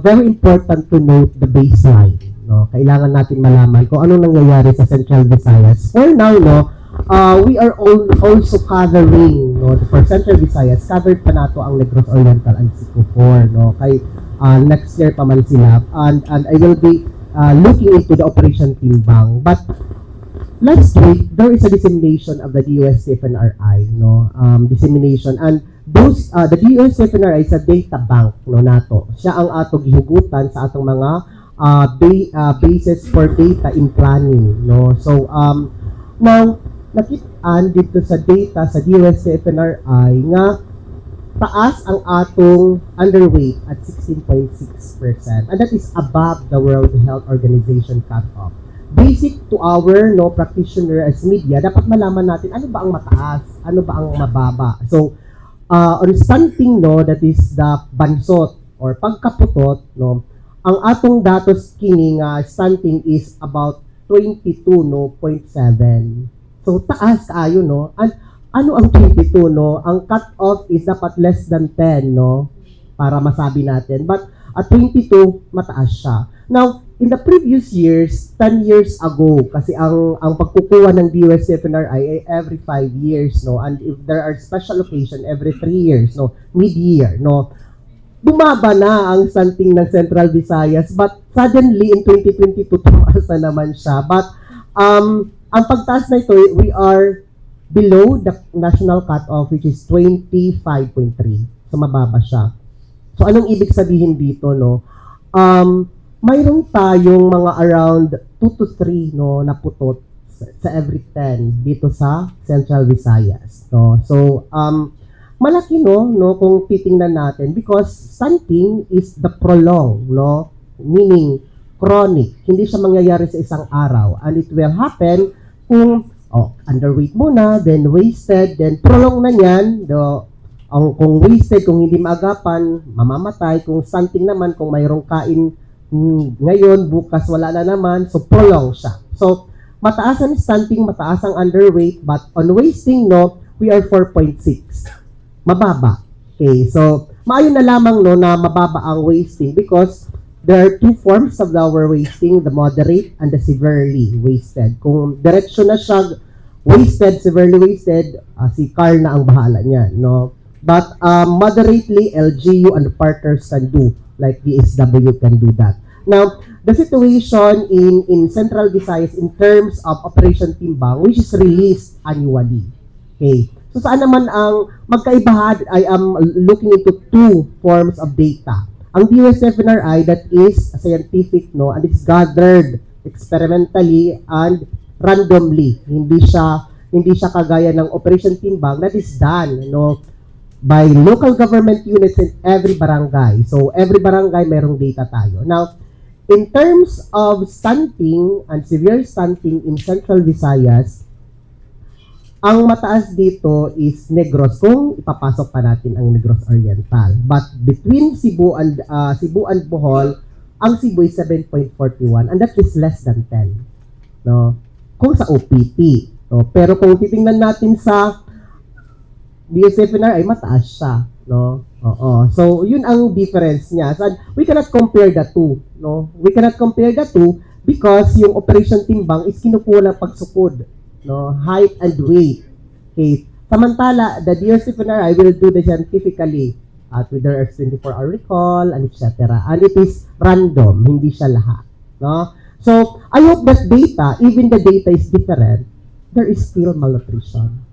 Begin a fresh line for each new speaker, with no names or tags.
Very important to note the baseline. No? Kailangan natin malaman kung ano nangyayari sa Central Visayas. For now, no, we are all also covering, no, for Central Visayas, covered pa nato ang Negros Oriental and Siquijor, no, kay next year pa man sila. And I will be looking into the Operation Timbang. But last week, there is a dissemination of the DOST-FNRI, no, dissemination. And the DOST-FNRI is a data bank, no, nato. Siya ang ato gihugutan sa atong mga basis for data in planning, no. So, now, nakitaan dito sa data sa DOST-FNRI nga taas ang atong underweight at 16.6%, and that is above the World Health Organization cutoff. Basic to our, no, practitioner as media, dapat malaman natin ano ba ang mataas, ano ba ang mababa. So, on stunting, no, that is the bansot or pagkaputot, no, ang atong datos kini nga stunting is about 22, no, 0.7. So, taas kaayo, no? And ano ang 22, no? Ang cut-off is dapat less than 10, no? Para masabi natin. But at 22, mataas siya. Now, in the previous years, 10 years ago, kasi ang pagkukuha ng DOST-FNRI ay every 5 years, no? And if there are special occasion, every 3 years, no? Mid-year, no? Bumaba na ang stunting ng Central Visayas, but suddenly in 2022, tumaas na naman siya. But ang pagtaas na ito, we are below the national cutoff, which is 25.3. So mababa siya. So anong ibig sabihin dito, no? Mayroon tayong mga around 2 to 3, no, na putot sa every 10 dito sa Central Visayas, no? So malaki, no, kung titingnan natin, because stunting is the prolong, no, meaning chronic. Hindi siya mangyayari sa isang araw, and it will happen kung, oh, underweight muna, then wasted, then prolong na niyan, ang kung wasted, kung hindi maagapan, mamamatay. Kung stunting naman, kung mayroong kain ngayon, bukas wala na naman, so prolong siya. So, mataas ang stunting, mataas ang underweight, but on wasting, no, we are 4.6. Mababa. Okay, so, maayo na lamang, no, na mababa ang wasting because there are two forms of our wasting, the moderate and the severely wasted. Kung diretso na siya wasted, severely wasted, si Carl na ang bahala niyan, no? But moderately, LGU and the partners can do, like DSW can do that. Now, the situation in Central Visayas in terms of Operation Timbang, which is released annually. Okay. So saan naman ang magkaibahan? I am looking into two forms of data. Ang DOST-FNRI, that is scientific, no, and it's gathered experimentally and randomly. Hindi siya kagaya ng Operation Timbang that is done, no, by local government units in every barangay. So every barangay, mayroong data tayo. Now, in terms of stunting and severe stunting in Central Visayas, ang mataas dito is Negros kung ipapasok pa natin ang Negros Oriental. But between Cebu and Bohol, ang Cebu is 7.41 and that is less than 10. No? Kung sa OPT. No? Pero kung titingnan natin sa DOST-FNRI ay mataas siya, no? Oo. So, yun ang difference niya. So, we cannot compare the two, no? We cannot compare the two because yung Operation Timbang is kinukuha ng pagsukod, no? Height and weight. Okay. Samantala, the DOST-FNRI will do the scientifically at with their 24-hour recall and etc. And it is random, hindi siya lahat, no? So, I hope that data, even the data is different, there is still malnutrition.